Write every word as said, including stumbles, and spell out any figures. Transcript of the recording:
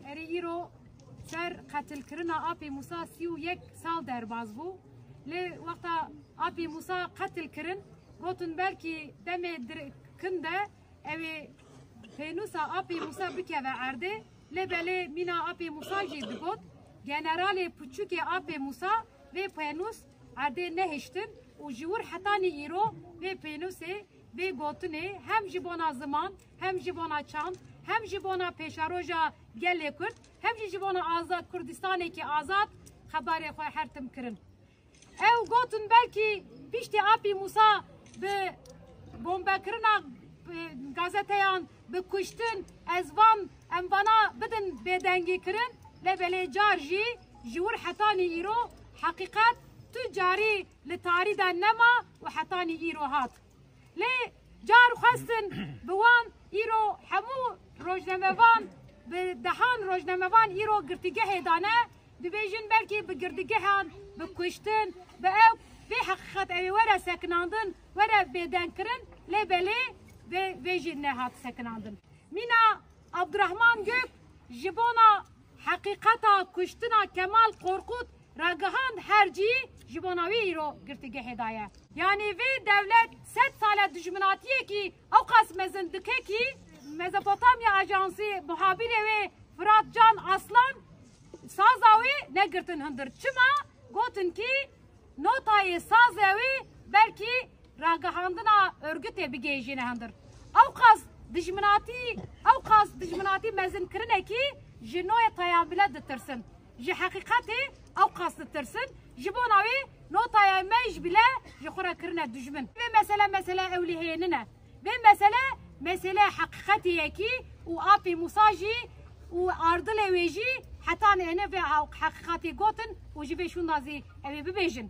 Erê îro ser qetilkirina Apê Musa sî û yek sal derbaz bû. Lê wexta Apê Musa qetil kirin, gotin belkî demê dir-, kin de ew ê pênûsa Apê Musa bikeve erdê. Lê belê mîna Apê Musa jî digot, generalê piçûkê Apê Musa vê pênûs erdê nehiştin û ji wir hetanî îro vê pênûsê, vê gotinê hem ji bona ziman, hem ji bona çand, hem ji bona pêşeroja gelê Kurd, hem jî ji bona aza-, Kurdistanekî azad xebarê xwe her tim kirin. Ew gotin belkî piştî Apî Mûsa bi bombekirina, e, gazeteyan, bi kuştin, ez van, em vana bidin bêdengî kirin, lê belê car jî ji wir hetanî îro heqîqet tu carî li tarî de nema û hetanî îro hat. Lê car xwestin bi wan îro hemû rojnamevan, bi dehan rojnamevan îro girtîgehê dane, dibêjin belkî bi girtîgehan, bi kuştin, bi ew, vê heqîqet ew ê were sekinandin, were bêdengkirin, lê belê vê, vê jî nehat sekinandin. Mîna Abdurrahman Gök ji bona heqîqeta kuştina Kemal Korkut ragihand, her cî ji bona wî îro girtîgehê daye. Yanî vê dewlet sed sale dijminatiyekî ewqas mezin dikekî, Mezopotamya Ajansî muhabîrê wê Firat Can Aslan saza wê negirtin hundir. Çima? Gotin kî notayê sazê wê belkî ragihandina örgütê bigihêjîne hundir. Ewqas dijminatî, ewqas dijminatî mezinkirinekî ji notaya bile ditirsin. Ji heqîqetê ewqas ditirsin. Ji bona wê notaya me ji bile ji xwe re kirine dijmin. Vê mesele, mesele ewlîhênine. Vê mesele, mesele heqîqetê yekî û Apî Mûsa jî û ardilê wê jî hetanê êne vê heqîqetê gotin û ji vê şûnda zî ew ê bibêjin.